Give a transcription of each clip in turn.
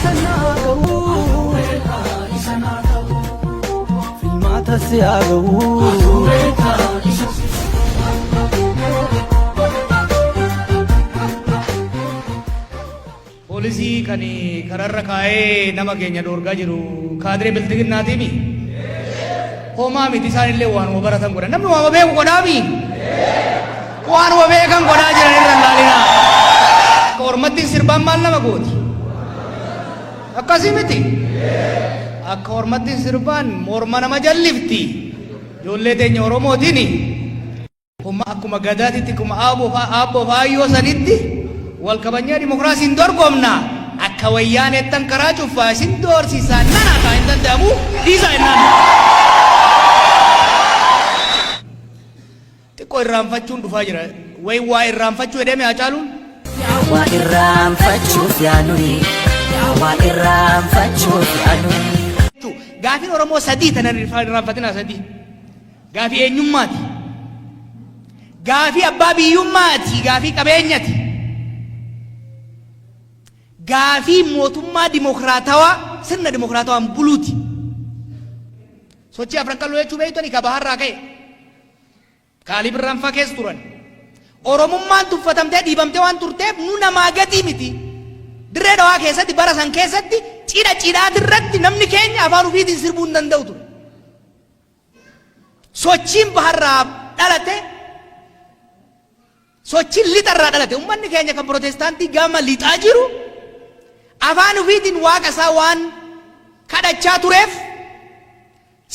Filmaata Filmaata si haa ga'u. Poolisii kan kararra kaa'ee nama keenya dhoorgaa jiru kaadiree bilxiginnaatiimi. Homaa miti isaan illee waanuma baratan godhan. Namni waanuma beeku godhaami. Waanuma beekan godhaa jiran irra hin laalinaa. Akka ormatti sirbaan maal nama gooti? Akkasii miti. Akka ormatti sirbaan morma nama jallifti. Ijoollee teenya Oromootiin Kuma akkuma gadaatitti akkuma aabboo fi aayyoo sanitti wal kabajnee dimokiraasiin dorgomna. Akka wayyaaneettan karaa cuffaa isin doorsisaa nana taa hin danda'amu dhiisaa jennaan. Xiqqoo irraanfachuun dhufaa jira. Way waa irraanfachuu jedhee mee Hacaaluun? Yaa waa irraanfachuuf yaa nuyi Yaa waa irraanfachuuf yaa nuyi. Gaafiin Oromoo sadii tanan irraanfatinaa sadii. Gaafii eenyummaati. Gaafii abbaa biyyummaati. Gaafii qabeenyati. Gaafii mootummaa dimokiraatawaa sirna dimokiraatawaan buluuti. Sochii Afran Qalloo jechuu beektani ka baharraa ka'e. Ka Alii Birraan faa keessa turan. Oromummaan tuffatamtee dhiibamtee waan turteef nu namaa gadii miti. Dirree Dhawaa keessatti bara san keessatti cidha cidhaatirratti namni keenya afaan ofiitiin sirbuu hin danda'u ture. Sochiin baharraa dhalate sochiin lixarraa dhalate ummanni keenya kan pirootestaantii gama lixaa jiru afaan ofiitiin waaqa isaa waan kadhachaa tureef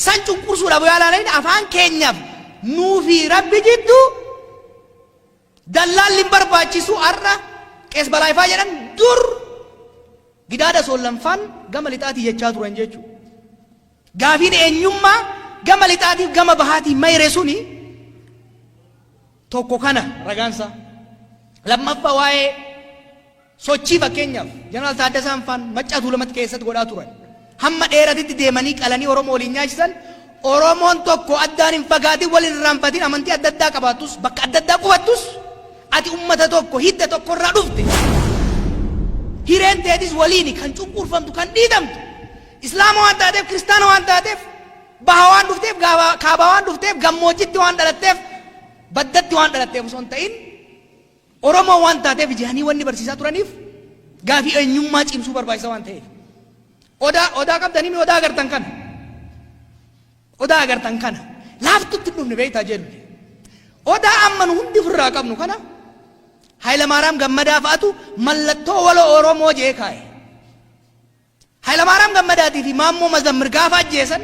san cunqursuudhaaf yoo ilaalan afaan keenyaaf nuu fi rabbi jidduu dallaalli hin barbaachisu. Har'a Qees Balaayifaa jedhan dur Gidaada Soollanfaan gama lixaatii jechaa turan jechuudha. Gaafiin eenyummaa gama lixaatiif gama bahaatii mayre suni tokko kana ragaansaa. Lammaffaa waa'ee sochii fakkeenyaaf Jeneraal Taaddasaan faan Maccaa Tuulamatti keessatti godhaa turan. Hamma dheeratitti deemanii qalanii Oromoo waliin nyaachisan. Oromoon tokko addaan hin fagaatin, wal hin irraanfatin, amantii adda addaa qabaattus, bakka adda addaa qubattus, ati ummata tokko, hidda tokko irraa dhufte. Hireen teetis waliini kan cunqurfamtu, kan dhiitamtu. Islaama waan taateef, kiristaana waan taateef, baha waan dhufteef, kaabaa waan dhufteef, gammoojjitti waan dhalatteef, baddatti waan dhalatteef osoo hin ta'in Oromoo waan taateef jedhanii wanni barsiisaa turaniif gaafii eenyummaa cimsuu barbaachisa waan ta'eef. Odaa odaa qabdanii mi odaa agartan kana? Odaa agartan kana. Laaftutti hin dhufne beektaa jedhu. Odaa amma nu hundi ofirraa qabnu kana Hayilamaaraam Gammadaa fa'atu mallattoo waloo Oromoo jee kaa'e. Hayilamaaraam Gammadaatii fi Maammoo Mazammir gaafa ajjeesan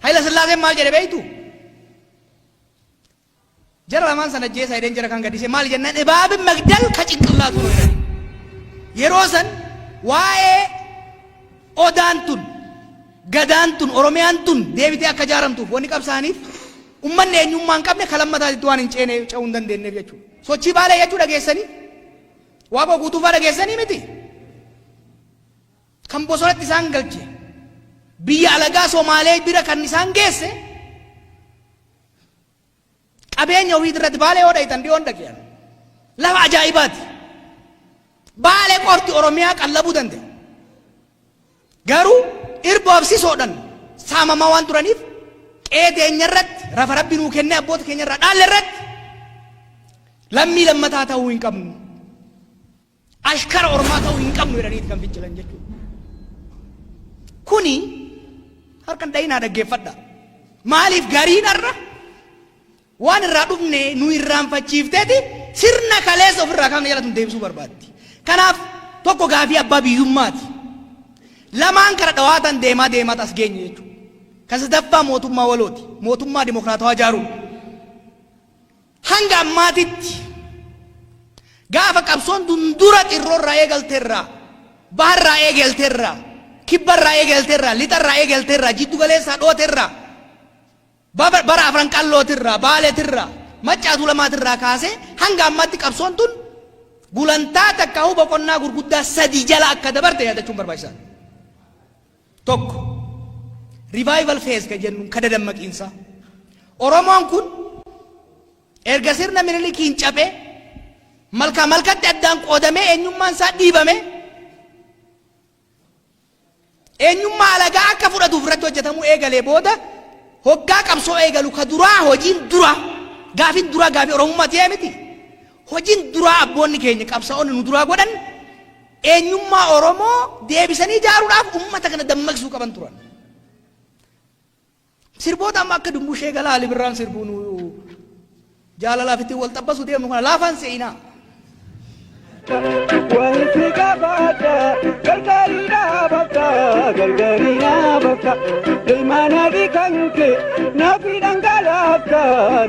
Hayila Sillaaseen maal jedhe beektu? Jara lamaan san ajjeesaa jedheen jara kan gadhiise maali jennaan ibaabi magdal ka cinqillaatu nu jedhani. Yeroo san waa'ee odaan tun gadaan tun Oromiyaan tun deebitee akka ijaaramtuuf wanni qabsaa'aniif ummanni eenyummaa hin qabne ka lammataatitti waan hin ceene ce'uu hin dandeenyeef jechuudha. Sochii Baalee jechuu dhageessanii? Waaqoo Guutuufaa dhageessanii miti? Kan bosonatti isaan galche biyya alagaa Somaalee bira kan isaan geesse qabeenya ofiit irratti. Baalee yoo dhaytan dhiyoon dhaqe lafa ajaa'ibaati. Baalee qofti Oromiyaa qallabuu danda'e. Garuu irboof sisoodhan saamamaa waan turaniif qe'ee teenya irratti rafa rabbi nuu kennee abboota keenya irraa dhaalle irratti lammii lammataa ta'uu hin qabnu. Ashkara ormaa ta'uu hin qabnu jedhaniiti kan fincilan jechuudha. Kuni harkan dhayinaa dhaggeeffadha. Maaliif gariin har'a waan irraa dhufne nu irraanfachiifteeti sirna kaleessa ofirraa kaafne jalatti nu deebisuu barbaaddi. Kanaaf tokko gaafii abbaa biyyummaati. Lamaan kara dhawaatan deemaa deemaa as geenye jechuudha. Kan sadaffaa mootummaa walooti. Mootummaa dimokiraatawaa ijaaruudha. Hanga ammaatitti gaafa qabsoon tun dura Xirroorraa eegalterraa, baharraa eegalterraa, kibbarraa eegalterraa, lixarraa eegalterraa, jiddu galeessaa dhooterraa, bara Afran Qallootirraa, Baaletirraa, Maccaa Tuulamaatirraa kaasee hanga ammaatti qabsoon tun gulantaa takkaahuu boqonnaa gurguddaa sadii jala akka dabarte yaadachuun barbaachisaadha. Tokko, revival phase kan jennu ka dadammaqiinsaa. Oromoon kun erga sirna Minilikiin cabee malkaa malkatti addaan qoodamee eenyummaan isaa dhiibame Eenyummaa alagaa akka fudhatuuf irratti hojjetamuu eegalee booda, hoggaa qabsoo eegalu ka duraa, hojiin duraa, gaafin duraa gaafii Oromummaa ta'ee miti. Hojiin duraa abboonni keenya qabsaa'onni nu duraa godhan eenyummaa Oromoo deebisanii ijaaruudhaaf ummata kana dammaqsuu qaban turan. Sirboota amma akka Dumbushee Galaa Ali Birraan sirbuu nu jaalalaaf ittiin wal xabbasu deemnu kana laafaan se'inaa. Walitti qabaadha gargaarii dhaabata gargaarii dhaabata ilmaana fi kanke naafi dhangalaafta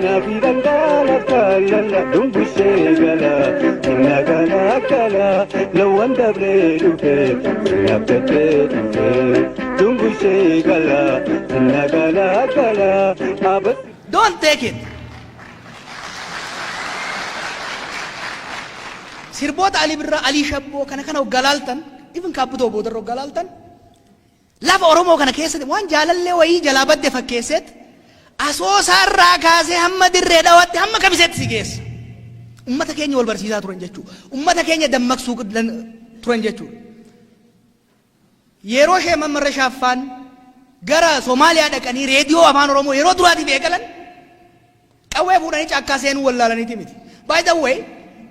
naafi dhangalaafta lalla dumbushee gala na gala gala lawwan dabree dhufe nabdatee dhufe dumbushee gala na gala gala abas. Don't take it. Sirboota Ali Birraa, Alii Shabboo kana kana hoggaa laaltan, even Kaabbutoo boodarra hoggaa laaltan, lafa Oromoo kana keessatti waan jaalallee wayii jalaa badde fakkeesseet Asoosaa irraa kaasee hamma Dirree Dhawaatti, hamma Kamiseetti si geessa. Ummata keenya wal barsiisaa turan jechuudha. Ummata keenya dammaqsuu turan jechuudha. Yeroo Sheek Mamarra Shaaffaan gara Somaaliyaa dhaqanii reediyoo Afaan Oromoo yeroo duraatiif eegalan, qawwee fuudhanii caakkaa seenuu wallaalaniiti miti. By the way,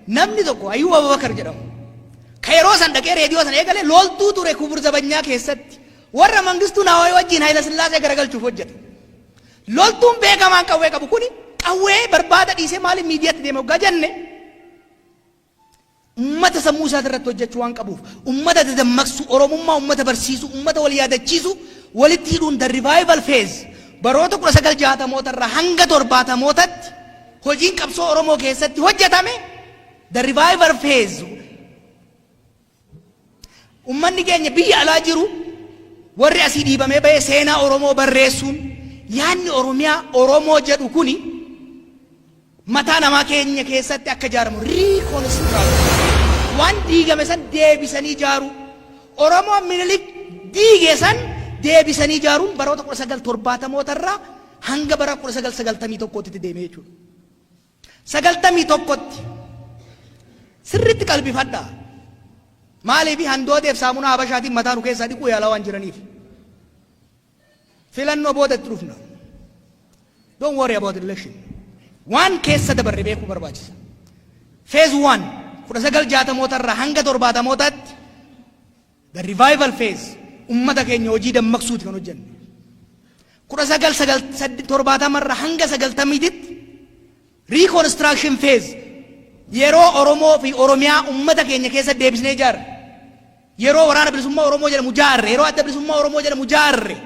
namni tokko Ayyuub Abubakar jedhamu ka yeroo san dhaqee reediyoo sana eegale loltuu ture Kubur Zabanyaa keessatti, warra Mangistuu Nawaayii wajjin Hayila Sillaasee garagalchuuf hojjete. Loltuun beekamaan qawwee qabu kuni qawwee barbaada dhiisee maaliif miidiyaatti deeme hoggaa jenne, ummata sammuu isaa irratti hojjechuu waan qabuuf, ummata dadammaqsuu, Oromummaa ummata barsiisuu, ummata wal yaadachiisuu, walitti hidhuun. The revival phase, baroota 1960moota irraa hanga 70mootatti hojiin qabsoo Oromoo keessatti hojjetame, the revival phase, ummanni keenya biyya alaa jiru warri asii dhiibamee bahee seenaa Oromoo barreessuun, yaadni Oromiyaa Oromoo jedhu kuni mataa namaa keenya keessatti akka ijaaramu, reconstruct, waan diigame san deebisanii ijaaru, Oromoo Minilik diige san deebisanii ijaaruun baroota 1970moota irraa hanga bara 1991tti deeme jechuudha. 91tti sirriitti qalbifadhaa. Maaliif? Handooteef saamunaa Habashaatiin mataa nu keessaa dhiquu yaalaa waan jiraniif. Filannoo booda itti dhufna. Don't worry about election. Waan keessa dabarre beekuu barbaachisa. Phase one, 1960moota irraa hanga 70mootaatti, the revival phase, ummata keenya hojii dammaqsuuti kan hojjenne. 1970 irraa hanga 90titti reconstruction phase, yeroo Oromoo fi Oromiyaa ummata keenya keessa deebisnee ijaarre. Yeroo Waraana Bilisummaa Oromoo jedhamu ijaarre, yeroo Adda Bilisummaa Oromoo jedhamu ijaarre,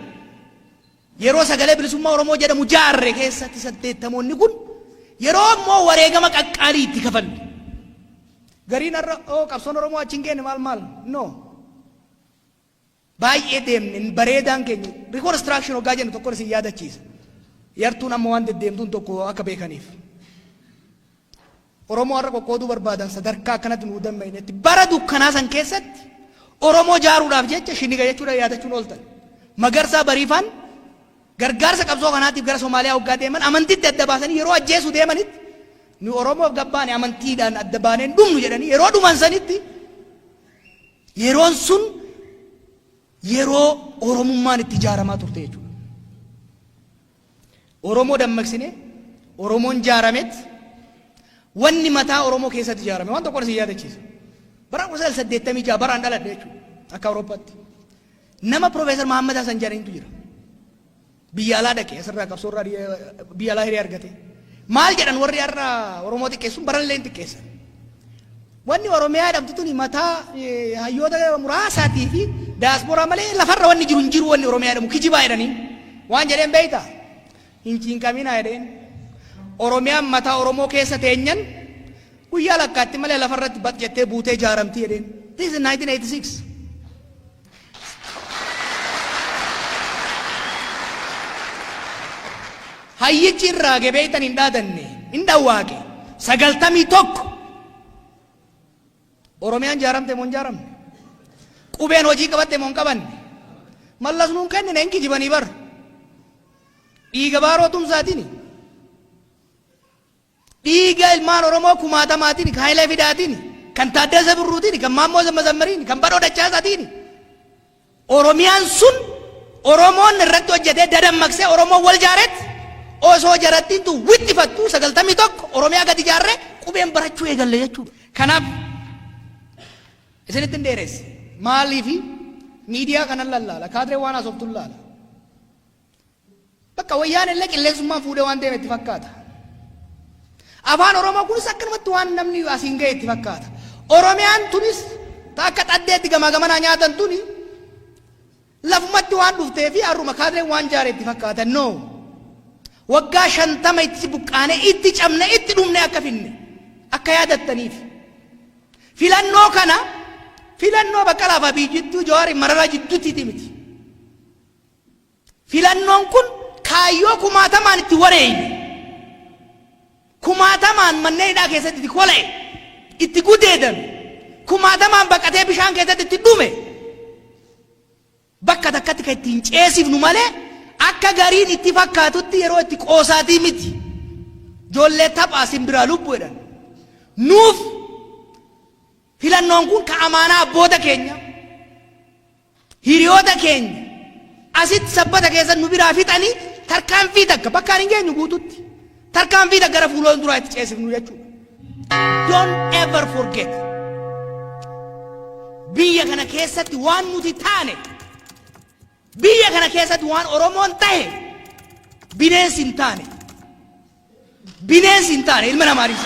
yeroo Sagalee Bilisummaa Oromoo jedhamu ijaarre keessatti, 80moonni kun yeroo immoo wareegama qaqqaalii itti kafalle. Gariin har'a oo qabsoon Oromoo achi hin geenne maal maal, no. Baay'ee deemne. Bareedaan keenya reconstruction hoggaa jennu tokko isin yaadachiisa. Yartuun amma waan deddeemtuun tokko akka beekaniif. Oromoo har'a qoqqooduu barbaadan sadarkaa akkanatti nuu dammaynetti bara dukkanaa san keessatti Oromoo jaaruudhaaf jecha shiniga jechuudha yaadachuun ooltan. Magarsaa Bariifaan gargaarsa qabsoo kanaatiif gara Somaaliyaa hoggaa deeman amantitti adda baasanii yeroo ajjeesuu deemanitti, nu Oromoof gabbaane, amantiidhaan adda baaneen dhumnu jedhanii yeroo dhuman sanitti, yeroon sun yeroo Oromummaan itti ijaaramaa turte jechuudha. Oromoo dammaqsine, Oromoon jaaramet, wanni mataa Oromoo keessatti ijaarame waan tokko isin yaadachiisa. Bara 1986 baraan dhaladhe jechuudha akka Awurooppaatti. Nama Profeesar Mahammad Hasan jedhanitu jira. Biyya alaa dhaqe, asirraa qabsoorraa biyya alaa hiree argate. Maal jedhan? Warri har'a Oromoo xiqqeessuun barallee hin xiqqeessan. Wanni Oromiyaa jedhamtu tuni mataa hayyoota muraasaatii fi daasporaa malee lafarra wanni jiru hin jiru, wanni Oromiyaa jedhamu kijibaa jedhanii. Waan jedheen beektaa? Hin cinqaminaa jedheen. Oromiyaan mataa Oromoo keessa teenyan guyyaa lakkaatti malee lafarratti baq jettee buutee ijaaramti jedheen. This is 1986. Hayyichi irraa gebeeytan hin dhaadanne, hin dhawwaaqe. 91 Oromiyaan jaaramte moo hin jaaramne? Qubeen hojii qabatte moo hin qabanne? Mallas nuun kennine, hin kijibanii bar. Dhiiga Baaroo Tumsaatiin, dhiiga ilmaan Oromoo kumaatamaatiin, kan Hayilee Fidaatiin, kan Taaddasa Birruutiin, kan Maammoo Mazammariin, kan Badhoo Dachaasaatiin. Oromiyaan sun Oromoon irratti hojjetee dadammaqsee Oromoon wal jaaretti osoo jarattiintu wixxifattu 91 Oromiyaa gadi ijaarree qubeen barachuu eegalle jechuudha. Kanaaf isinitti hin dheeresse. Maaliifi miidiyaa kanan lallaala, kaadree waan haasoftu laala. Bakka wayyaan illee qilleensummaan fuudhee waan deeme itti fakkaata. Afaan Oromoo kunis akkanumatti waan namni asiin ga'e itti fakkaata. Oromiyaan tunis ta akka xaddeetti gamaa gamanaa nyaatan tuni lafumatti waan dhuftee fi har'uma kaadreen waan jaare itti fakkaata. No. Waggaa 50 itti buqqaane, itti cabne, itti dhumne akka finne akka yaadattaniif. Filannoo kana filannoo Baqqalaa fi Abiy jidduu, Jawaar Mararaa jidduutti miti. Filannoon kun kaayyoo kumaatamaan itti wareeyne, kumaatamaan manneen hidhaa keessatti itti kola'e, itti gudeedame, kumaatamaan baqatee bishaan keessatti itti dhume, bakka takkatti kan ittiin ceesifnu malee akka gariin itti fakkaatutti yeroo itti qoosaatii miti. Ijoollee taphaa simbiraa lubbuu jedhan. Nuuf filannoon kun ka amaanaa abboota keenya, hiriyoota keenya asitti Sabbata keessa nu biraa fixanii tarkaanfii takka bakkaan hin geenyu guututti tarkaanfii takka gara fuula duraa itti ceesifnu jechuudha. Don't ever forget. Biyya kana keessatti waan nuti taane, biyya kana keessatti waan Oromoon tahe bineensi hin taane. Bineensi hin taane ilma namaadhis.